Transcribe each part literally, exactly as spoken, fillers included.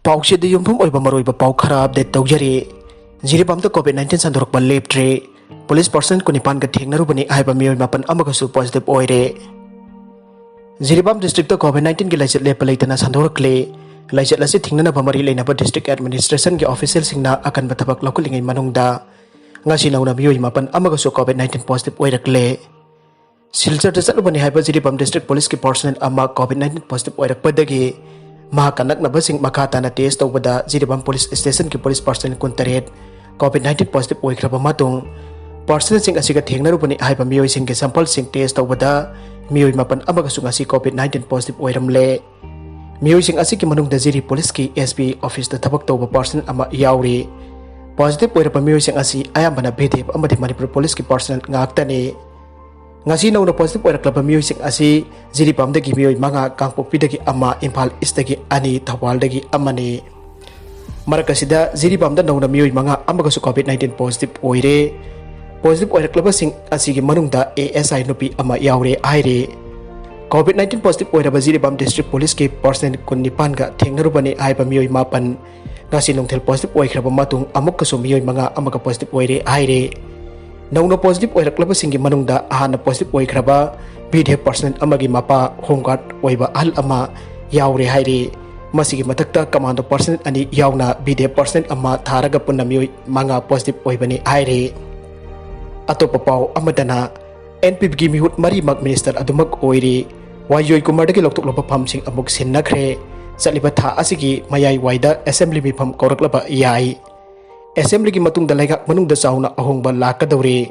ꯄꯥꯎꯆꯦꯗ ꯌꯨꯝꯐꯝ ꯑꯣꯏꯕ ꯃꯔꯨꯑꯣꯏꯕ ꯄꯥꯎ ꯈꯔ ꯑꯞꯗꯦꯠ ꯇꯧꯖꯔꯤ꯫ ꯖꯤꯔꯤꯕꯥꯝꯗ ꯀꯣꯚꯤꯗ ꯅꯥꯏꯟꯇꯤꯟ ꯁꯟꯗꯣꯔꯛꯄ ꯂꯦꯞꯇ꯭ꯔꯦ꯫ ꯄꯨꯂꯤꯁ ꯄꯥꯔꯁꯅꯦꯜ ꯀꯨꯟꯅꯤꯄꯥꯟꯒ ꯊꯦꯡꯅꯔꯨꯕꯅꯤ ꯍꯥꯏꯕ ꯃꯤꯑꯣꯏ ꯃꯥꯄꯟ ꯑꯃꯒꯁꯨ ꯄꯣꯖꯤꯇꯤꯚ ꯑꯣꯏꯔꯦ꯫ ꯖꯤꯔꯤꯕꯥꯝ ꯗꯤꯁꯇ꯭ꯔꯤꯛꯇ ꯀꯣꯚꯤꯗ ꯅꯥꯏꯟꯇꯤꯟꯒꯤ ꯂꯥꯏꯆꯠ ꯂꯦꯞꯄ ꯂꯩꯇꯅ ꯁꯟꯗꯣꯔꯛꯂꯦ꯫ ꯂꯥꯏꯆꯠ ꯑꯁꯤ ꯊꯤꯡꯅꯅꯕ ꯃꯔꯤ ꯂꯩꯅꯕ ꯗꯤꯁꯇ꯭ꯔꯤꯛ ꯑꯦꯗꯃꯤꯅꯤꯁꯇ꯭ꯔꯦꯁꯟꯒꯤ ꯑꯣꯐꯤꯁꯤꯌꯦꯜꯁꯤꯡꯅ ꯑꯀꯟꯕ ꯊꯕꯛ ꯂꯧꯈꯠꯂꯤꯉꯩ ꯃꯅꯨꯡꯗ ꯉꯁꯤ ꯅꯧꯅ ꯃꯤꯑꯣꯏ ꯃꯥꯄꯟ ꯑꯃꯒꯁꯨ ꯀꯣꯚꯤꯗ ꯅꯥꯏꯟꯇꯤꯟ ꯄꯣꯖꯤꯇꯤꯚ ꯑꯣꯏꯔꯛꯂꯦ꯫ ꯁꯤꯜꯆꯔꯗ ꯆꯠꯂꯨꯕꯅꯤ ꯍꯥꯏꯕ ꯖꯤꯔꯤꯕꯥꯝ ꯗꯤꯁꯇ꯭ꯔꯤꯛ ꯄꯨꯂꯤꯁꯀꯤ ꯄꯥꯔꯁꯅꯦꯜ ꯑꯃ ꯀꯣꯚꯤꯗ ꯅꯥꯏꯟꯇꯤꯟ ꯄꯣꯖꯤꯇꯤꯚ ꯑꯣꯏꯔꯛꯄꯗꯒꯤ ꯃꯍꯥꯛꯀ ꯅꯛꯅꯕꯁꯤꯡ ꯃꯈꯥ ꯇꯥꯅ ꯇꯦꯁ ꯇꯧꯕꯗ ꯖꯤꯔꯤꯕꯥꯝ ꯄꯨꯂꯤꯁ ꯁ꯭ꯇꯦꯁꯟꯒꯤ ꯄꯨꯂꯤꯁ ꯄꯥꯔꯁꯅꯦꯜ ꯀꯨꯟꯇꯔꯦꯠ ꯀꯣꯚꯤꯗ ꯅꯥꯏꯟꯇꯤꯟ ꯄꯣꯖꯤꯇꯤꯚ ꯑꯣꯏꯈ꯭ꯔꯕ ꯃꯇꯨꯡ, ꯄꯥꯔꯁꯅꯦꯜꯁꯤꯡ ꯑꯁꯤꯒ ꯊꯦꯡꯅꯔꯨꯕꯅꯤ ꯍꯥꯏꯕ ꯃꯤꯑꯣꯏꯁꯤꯡꯒꯤ ꯁꯦꯝꯄꯜꯁꯤꯡ ꯇꯦꯁ ꯇꯧꯕꯗ ꯃꯤꯑꯣꯏ ꯃꯥꯄꯟ ꯑꯃꯒꯁꯨ ꯉꯁꯤ ꯀꯣꯚꯤꯗ ꯅꯥꯏꯟꯇꯤꯟ ꯄꯣꯖꯤꯇꯤꯚ ꯑꯣꯏꯔꯝꯂꯦ꯫ ꯃꯤꯑꯣꯏꯁꯤꯡ ꯑꯁꯤꯒꯤ ꯃꯅꯨꯡꯗ ꯖꯤꯔꯤ ꯄꯨꯂꯤꯁꯀꯤ ꯑꯦꯁ ꯄꯤ ꯑꯣꯐꯤꯁꯇ ꯊꯕꯛ ꯇꯧꯕ ꯄꯥꯔꯁꯅꯦꯜ ꯑꯃ ꯌꯥꯎꯔꯤ꯫ ꯄꯣꯖꯤꯇꯤꯚ ꯑꯣꯏꯔꯕ ꯃꯤꯑꯣꯏꯁꯤꯡ ꯑꯁꯤ ꯑꯌꯥꯝꯕꯅ ꯚꯤꯗꯤꯑꯦꯐ ꯑꯃꯗꯤ ꯃꯅꯤꯄꯨꯔ ꯄꯨꯂꯤꯁꯀꯤ ꯄꯥꯔꯁꯅꯦꯜ ꯉꯥꯛꯇꯅꯤ꯫ ꯉꯁꯤ ꯅꯧꯅ ꯄꯣꯖꯤꯇꯤꯚ ꯑꯣꯏꯔꯛꯂꯕ ꯃꯤꯑꯣꯏꯁꯤꯡ ꯑꯁꯤ ꯖꯤꯔꯤꯕꯥꯝꯗꯒꯤ ꯃꯤꯑꯣꯏ ꯃꯉꯥ, ꯀꯥꯡꯄꯣꯛꯄꯤꯗꯒꯤ ꯑꯃ, ꯏꯝꯐꯥꯜ ꯏꯁꯇꯒꯤ ꯑꯅꯤ, ꯊꯧꯕꯥꯜꯗꯒꯤ ꯑꯃꯅꯤ꯫ ꯃꯔꯛ ꯑꯁꯤꯗ ꯖꯤꯔꯤꯕꯥꯝꯗ ꯅꯧꯅ ꯃꯤꯑꯣꯏ ꯃꯉꯥ ꯑꯃꯒꯁꯨ ꯀꯣꯚꯤꯗ ꯅꯥꯏꯟꯇꯤꯟ ꯄꯣꯖꯤꯇꯤꯚ ꯑꯣꯏꯔꯦ꯫ ꯄꯣꯖꯤꯇꯤꯚ ꯑꯣꯏꯔꯛꯂꯕꯁꯤꯡ ꯑꯁꯤꯒꯤ ꯃꯅꯨꯡꯗ ꯑꯦ ꯑꯦꯁ ꯑꯥꯏ ꯅꯨꯄꯤ ꯑꯃ ꯌꯥꯎꯔꯦ ꯍꯥꯏꯔꯤ꯫ ꯀꯣꯚꯤꯗ ꯅꯥꯏꯟꯇꯤꯟ ꯄꯣꯖꯤꯇꯤꯚ ꯑꯣꯏꯔꯕ ꯖꯤꯔꯤꯕꯥꯝ ꯗꯤꯁꯇ꯭ꯔꯤꯛ ꯄꯨꯂꯤꯁꯀꯤ ꯄꯥꯔꯁꯅꯦꯜ ꯀꯨꯟꯅꯤꯄꯥꯟꯒ ꯊꯦꯡꯅꯔꯨꯕꯅꯤ ꯍꯥꯏꯕ ꯃꯤꯑꯣꯏ ꯃꯥꯄꯟ ꯉꯁꯤ ꯅꯨꯡꯊꯤꯜ ꯄꯣꯖꯤꯇꯤꯚ ꯑꯣꯏꯈ꯭ꯔꯕ ꯃꯇꯨꯡ ꯑꯃꯨꯛꯀꯁꯨ ꯃꯤꯑꯣꯏ ꯃꯉꯥ ꯑꯃꯒ ꯄꯣꯖꯤꯇꯤꯚ ꯑꯣꯏꯔꯦ ꯍꯥꯏꯔꯦ꯫ ꯅꯧꯅ ꯄꯣꯖꯤꯇꯤꯚ ꯑꯣꯏꯔꯛꯂꯕꯁꯤꯡꯒꯤ ꯃꯅꯨꯡꯗ ꯑꯍꯥꯟꯅ ꯄꯣꯖꯤꯇꯤꯚ ꯑꯣꯏꯈ꯭ꯔꯕ ꯚꯤꯗꯤꯑꯦꯐ ꯄꯥꯔꯁꯅꯦꯜ ꯑꯃꯒꯤ ꯃꯄꯥ ꯍꯣꯝ ꯒꯥꯔꯗ ꯑꯣꯏꯕ ꯑꯍꯜ ꯑꯃ ꯌꯥꯎꯔꯦ ꯍꯥꯏꯔꯤ꯫ ꯃꯁꯤꯒꯤ ꯃꯊꯛꯇ ꯀꯃꯥꯟꯗꯣ ꯄꯥꯔꯁꯅꯦꯜ ꯑꯅꯤ ꯌꯥꯎꯅ ꯚꯤꯗꯤꯑꯦꯐ ꯄꯥꯔꯁꯅꯦꯜ ꯑꯃ ꯊꯥꯔꯒ ꯄꯨꯟꯅ ꯃꯤꯑꯣꯏ ꯃꯉꯥ ꯄꯣꯖꯤꯇꯤꯚ ꯑꯣꯏꯕꯅꯤ ꯍꯥꯏꯔꯤ꯫ ꯑꯇꯣꯞꯄ ꯄꯥꯎ ꯑꯃꯗꯅ, ꯑꯦꯟ ꯄꯤ ꯄꯤꯒꯤ ꯃꯤꯍꯨꯠ ꯃꯔꯤꯃꯛ ꯃꯤꯅꯤꯁꯇꯔ ꯑꯗꯨꯃꯛ ꯑꯣꯏꯔꯤ꯫ ꯋꯥꯏ ꯖꯣꯏꯀꯨꯃꯥꯔꯗꯒꯤ ꯂꯧꯊꯣꯛꯂꯕ ꯐꯝꯁꯤꯡ ꯑꯃꯨꯛ ꯁꯤꯟꯅꯈ꯭ꯔꯦ꯫ ꯆꯠꯂꯤꯕ ꯊꯥ ꯑꯁꯤꯒꯤ ꯃꯌꯥꯏ ꯋꯥꯏꯗ ꯑꯦꯁꯦꯝꯕ꯭ꯂꯤ ꯃꯤꯐꯝ ꯀꯧꯔꯛꯂꯕ ꯌꯥꯏ꯫ ꯑꯦꯁꯦꯝꯕ꯭ꯂꯤꯒꯤ ꯃꯇꯨꯡꯗ ꯂꯩꯉꯥꯛ ꯃꯅꯨꯡꯗ ꯆꯥꯎꯅ ꯑꯍꯣꯡꯕ ꯂꯥꯛꯀꯗꯧꯔꯤ꯫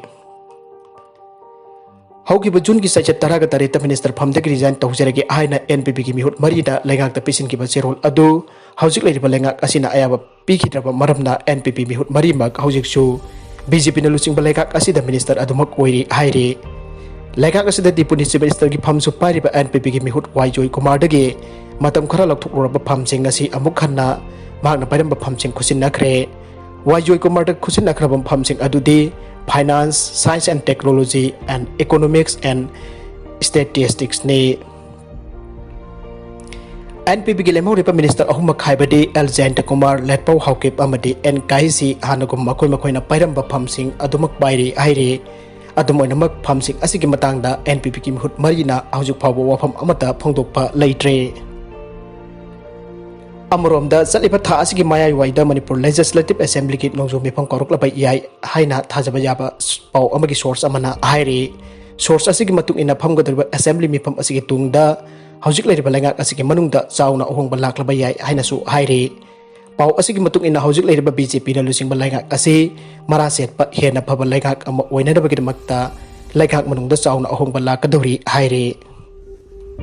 ꯍꯧꯈꯤꯕ ꯖꯨꯟꯒꯤ ꯆꯩꯆꯠ ꯇꯔꯥꯒ ꯇꯔꯦꯠꯇ ꯃꯤꯅꯤꯁꯇꯔ ꯐꯝꯗꯒꯤ ꯔꯤꯖꯥꯏꯟ ꯇꯧꯖꯔꯒꯦ ꯍꯥꯏꯅ ꯑꯦꯟ ꯄꯤ ꯄꯤꯒꯤ ꯃꯤꯍꯨꯠ ꯃꯔꯤꯗ ꯂꯩꯉꯥꯛꯇ ꯄꯤꯁꯤꯟꯈꯤꯕ ꯆꯦꯔꯣꯜ ꯑꯗꯨ ꯍꯧꯖꯤꯛ ꯂꯩꯔꯤꯕ ꯂꯩꯉꯥꯛ ꯑꯁꯤꯅ ꯑꯌꯥꯕ ꯄꯤꯈꯤꯗ꯭ꯔꯕ ꯃꯔꯝꯅ ꯑꯦꯟ ꯄꯤ ꯄꯤ ꯃꯤꯍꯨꯠ ꯃꯔꯤꯃꯛ ꯍꯧꯖꯤꯛꯁꯨ ꯕꯤ ꯖꯦ ꯄꯤꯅ ꯂꯨꯆꯤꯡꯕ ꯂꯩꯉꯥꯛ ꯑꯁꯤꯗ ꯃꯤꯅꯤꯁꯇꯔ ꯑꯗꯨꯃꯛ ꯑꯣꯏꯔꯤ ꯍꯥꯏꯔꯤ꯫ ꯂꯩꯉꯥꯛ ꯑꯁꯤꯗ ꯗꯤꯄꯨꯇꯤ ꯆꯤꯐ ꯃꯤꯅꯤꯁꯇꯔꯒꯤ ꯐꯝꯁꯨ ꯄꯥꯏꯔꯤꯕ ꯑꯦꯟ ꯄꯤ ꯄꯤꯒꯤ ꯃꯤꯍꯨꯠ ꯋꯥꯏ ꯖꯣꯏꯀꯨꯃꯥꯔꯗꯒꯤ ꯃꯇꯝ ꯈꯔ ꯂꯧꯊꯣꯛꯂꯨꯔꯕ ꯐꯝꯁꯤꯡ ꯉꯁꯤ ꯑꯃꯨꯛ ꯍꯟꯅ ꯃꯍꯥꯛꯅ ꯄꯥꯏꯔꯝꯕ ꯐꯝꯁꯤꯡ ꯈꯨꯠꯁꯤꯟꯅꯈ꯭ꯔꯦ꯫ ꯋꯥꯏ ꯖꯣꯏꯀꯨꯃꯥꯔꯗ ꯈꯨꯠꯁꯤꯟꯅꯈ꯭ꯔꯕ ꯐꯝꯁꯤꯡ ꯑꯗꯨꯗꯤ Finance, Science and Technology and Economics and Statisticsꯅꯤ꯫ ꯑꯦꯟ ꯄꯤ ꯄꯤꯒꯤ ꯂꯦꯝꯍꯧꯔꯤꯕ ꯃꯤꯅꯤꯁꯇꯔ ꯑꯍꯨꯝꯃꯛ ꯍꯥꯏꯕꯗꯤ ꯑꯦꯜ ꯖꯌꯟꯇ ꯀꯨꯃꯥꯔ, ꯂꯦꯠꯄꯥꯎ ꯍꯥꯎꯀꯤꯞ ꯑꯃꯗꯤ ꯑꯦꯟ ꯀꯥꯏꯁꯤ ꯍꯥꯟꯅꯒꯨꯝ ꯃꯈꯣꯏ ꯃꯈꯣꯏꯅ ꯄꯥꯏꯔꯝꯕ ꯐꯝꯁꯤꯡ ꯑꯗꯨꯃꯛ ꯄꯥꯏꯔꯤ ꯍꯥꯏꯔꯤ꯫ ꯑꯗꯨꯝ ꯑꯣꯏꯅꯃꯛ, ꯐꯝꯁꯤꯡ ꯑꯁꯤꯒꯤ ꯃꯇꯥꯡꯗ ꯑꯦꯟ ꯄꯤ ꯄꯤꯒꯤ ꯃꯤꯍꯨꯠ ꯃꯔꯤꯅ ꯍꯧꯖꯤꯛ ꯐꯥꯎꯕ ꯋꯥꯐꯝ ꯑꯃꯠꯇ ꯐꯣꯡꯗꯣꯛꯄ ꯂꯩꯇ꯭ꯔꯤ꯫ ꯑꯃꯔꯣꯝꯗ, ꯆꯠꯂꯤꯕ ꯊꯥ ꯑꯁꯤꯒꯤ ꯃꯌꯥꯏꯋꯥꯏꯗ ꯃꯅꯤꯄꯨꯔ ꯂꯦꯖꯤꯁꯂꯦꯇꯤꯚ ꯑꯦꯁꯦꯝꯕ꯭ꯂꯤꯒꯤ ꯅꯣꯡꯖꯨ ꯃꯤꯐꯝ ꯀꯧꯔꯛꯂꯕ ꯌꯥꯏ ꯍꯥꯏꯅ ꯊꯥꯖꯕ ꯌꯥꯕ ꯄꯥꯎ ꯑꯃꯒꯤ ꯁꯣꯔꯁ ꯑꯃꯅ ꯍꯥꯏꯔꯤ꯫ ꯁꯣꯔꯁ ꯑꯁꯤꯒꯤ ꯃꯇꯨꯡ ꯏꯟꯅ, ꯐꯝꯒꯗꯧꯔꯤꯕ ꯑꯦꯁꯦꯝꯕ꯭ꯂꯤ ꯃꯤꯐꯝ ꯑꯁꯤꯒꯤ ꯇꯨꯡꯗ ꯍꯧꯖꯤꯛ ꯂꯩꯔꯤꯕ ꯂꯩꯉꯥꯛ ꯑꯁꯤꯒꯤ ꯃꯅꯨꯡꯗ ꯆꯥꯎꯅ ꯑꯍꯣꯡꯕ ꯂꯥꯛꯂꯕ ꯌꯥꯏ ꯍꯥꯏꯅꯁꯨ ꯍꯥꯏꯔꯤ꯫ ꯄꯥꯎ ꯑꯁꯤꯒꯤ ꯃꯇꯨꯡ ꯏꯟꯅ, ꯍꯧꯖꯤꯛ ꯂꯩꯔꯤꯕ ꯕꯤ ꯖꯦ ꯄꯤꯅ ꯂꯨꯆꯤꯡꯕ ꯂꯩꯉꯥꯛ ꯑꯁꯤ ꯃꯔꯥ ꯁꯦꯠꯄ, ꯍꯦꯟꯅ ꯐꯕ ꯂꯩꯉꯥꯛ ꯑꯃ ꯑꯣꯏꯅꯅꯕꯒꯤꯗꯃꯛꯇ ꯂꯩꯉꯥꯛ ꯃꯅꯨꯡꯗ ꯆꯥꯎꯅ ꯑꯍꯣꯡꯕ ꯂꯥꯛꯀꯗꯧꯔꯤ ꯍꯥꯏꯔꯤ꯫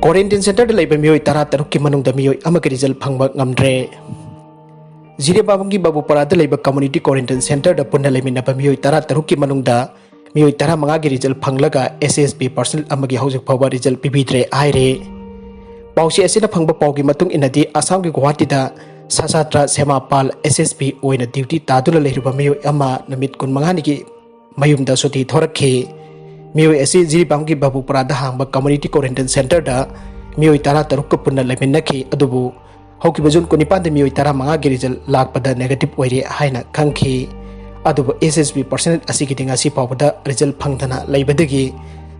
ꯀ꯭ꯋꯥꯔꯦꯟꯇꯤꯟ ꯁꯦꯟꯇꯔꯗ ꯂꯩꯕ ꯃꯤꯑꯣꯏ ꯇꯔꯥ ꯇꯔꯨꯛꯀꯤ ꯃꯅꯨꯡꯗ ꯃꯤꯑꯣꯏ ꯑꯃꯒꯤ ꯔꯤꯖꯜ ꯐꯪꯕ ꯉꯝꯗ꯭ꯔꯦ꯫ ꯖꯤꯔꯤꯕꯥꯝꯒꯤ ꯕꯥꯕꯨꯄꯥꯔꯥꯗ ꯂꯩꯕ ꯀꯝꯃ꯭ꯌꯨꯅꯤꯇꯤ ꯀ꯭ꯋꯥꯔꯦꯟꯇꯤꯟ ꯁꯦꯟꯇꯔꯗ ꯄꯨꯟꯅ ꯂꯩꯃꯤꯟꯅꯕ ꯃꯤꯑꯣꯏ ꯇꯔꯥ ꯇꯔꯨꯛꯀꯤ ꯃꯅꯨꯡꯗ ꯃꯤꯑꯣꯏ ꯇꯔꯥ ꯃꯉꯥꯒꯤ ꯔꯤꯖꯜ ꯐꯪꯂꯒ ꯑꯦꯁ ꯑꯦꯁ ꯕꯤ ꯄꯔꯁꯅꯦꯜ ꯑꯃꯒꯤ ꯍꯧꯖꯤꯛ ꯐꯥꯎꯕ ꯔꯤꯖꯜ ꯄꯤꯕꯤꯗ꯭ꯔꯦ ꯍꯥꯏꯔꯤ꯫ ꯄꯥꯎꯆꯦ ꯑꯁꯤꯅ ꯐꯪꯕ ꯄꯥꯎꯒꯤ ꯃꯇꯨꯡ ꯏꯟꯅꯗꯤ, ꯑꯁꯥꯝꯒꯤ ꯒꯨꯋꯥꯍꯥꯇꯤꯗ ꯁꯁꯥꯇ꯭ꯔ ꯁꯦꯃꯥꯄꯥꯜ ꯑꯦꯁ ꯑꯦꯁ ꯕꯤ ꯑꯣꯏꯅ ꯗ꯭ꯌꯨꯇꯤ ꯇꯥꯗꯨꯅ ꯂꯩꯔꯤꯕ ꯃꯤꯑꯣꯏ ꯑꯃ ꯅꯨꯃꯤꯠ ꯀꯨꯟꯃꯉꯥꯅꯤꯒꯤ ꯃꯌꯨꯝꯗ ꯁꯨꯇꯤ ꯊꯣꯔꯛꯈꯤ꯫ ꯃꯤꯑꯣꯏ ꯑꯁꯤ ꯖꯤꯔꯤꯕꯥꯝꯒꯤ ꯕꯥꯕꯨꯄꯨꯔꯥꯗ ꯍꯥꯡꯕ ꯀꯝꯃ꯭ꯌꯨꯅꯤꯇꯤ ꯀ꯭ꯋꯥꯔꯦꯟꯇꯤꯟ ꯁꯦꯟꯇꯔꯗ ꯃꯤꯑꯣꯏ ꯇꯔꯥ ꯇꯔꯨꯛꯀ ꯄꯨꯟꯅ ꯂꯩꯃꯤꯟꯅꯈꯤ, ꯑꯗꯨꯕꯨ ꯍꯧꯈꯤꯕ ꯖꯨꯟ ꯀꯨꯟꯅꯤꯄꯥꯟꯗ ꯃꯤꯑꯣꯏ ꯇꯔꯥ ꯃꯉꯥꯒꯤ ꯔꯤꯖꯜ ꯂꯥꯛꯄꯗ ꯅꯦꯒꯦꯇꯤꯚ ꯑꯣꯏꯔꯦ ꯍꯥꯏꯅ ꯈꯪꯈꯤ꯫ ꯑꯗꯨꯕꯨ ꯑꯦꯁ ꯑꯦꯁ ꯕꯤ ꯄꯔꯁꯅꯦꯜ ꯑꯁꯤꯒꯤꯗꯤ ꯉꯁꯤ ꯐꯥꯎꯕꯗ ꯔꯤꯖꯜ ꯐꯪꯗꯅ ꯂꯩꯕꯗꯒꯤ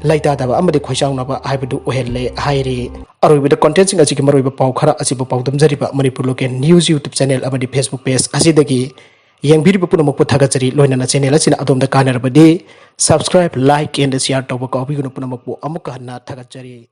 ꯂꯩꯇꯥꯗꯕ ꯑꯃꯗꯤ ꯈꯣꯏꯆꯥꯎꯅꯕ ꯍꯥꯏꯕꯗꯨ ꯑꯣꯏꯍꯜꯂꯦ ꯍꯥꯏꯔꯤ꯫ ꯑꯔꯣꯏꯕꯗ, ꯀꯣꯟꯇꯦꯟꯁꯤꯡ ꯑꯁꯤꯒꯤ ꯃꯔꯨꯑꯣꯏꯕ ꯄꯥꯎ ꯈꯔ ꯑꯁꯤꯕꯨ ꯄꯥꯎꯗꯝꯖꯔꯤꯕ Manipur local news YouTube channel ꯑꯃꯗꯤ Facebook ꯄꯦꯖ ꯑꯁꯤꯗꯒꯤ ꯌꯦꯡꯕꯤꯔꯤꯕ ꯄꯨꯝꯅꯃꯛꯄꯨ ꯊꯥꯒꯠꯆꯔꯤ꯫ ꯂꯣꯏꯅꯅ ꯆꯦꯅꯦꯜ ꯑꯁꯤꯅ ꯑꯗꯣꯝꯗ ꯀꯥꯟꯅꯔꯕꯗꯤ subscribe, like and share ꯇꯧꯕ ꯀꯥꯎꯕꯤꯒꯅꯨ꯫ ꯄꯨꯝꯅꯃꯛꯄꯨ ꯑꯃꯨꯛꯀ ꯍꯟꯅ ꯊꯥꯒꯠꯆꯔꯤ꯫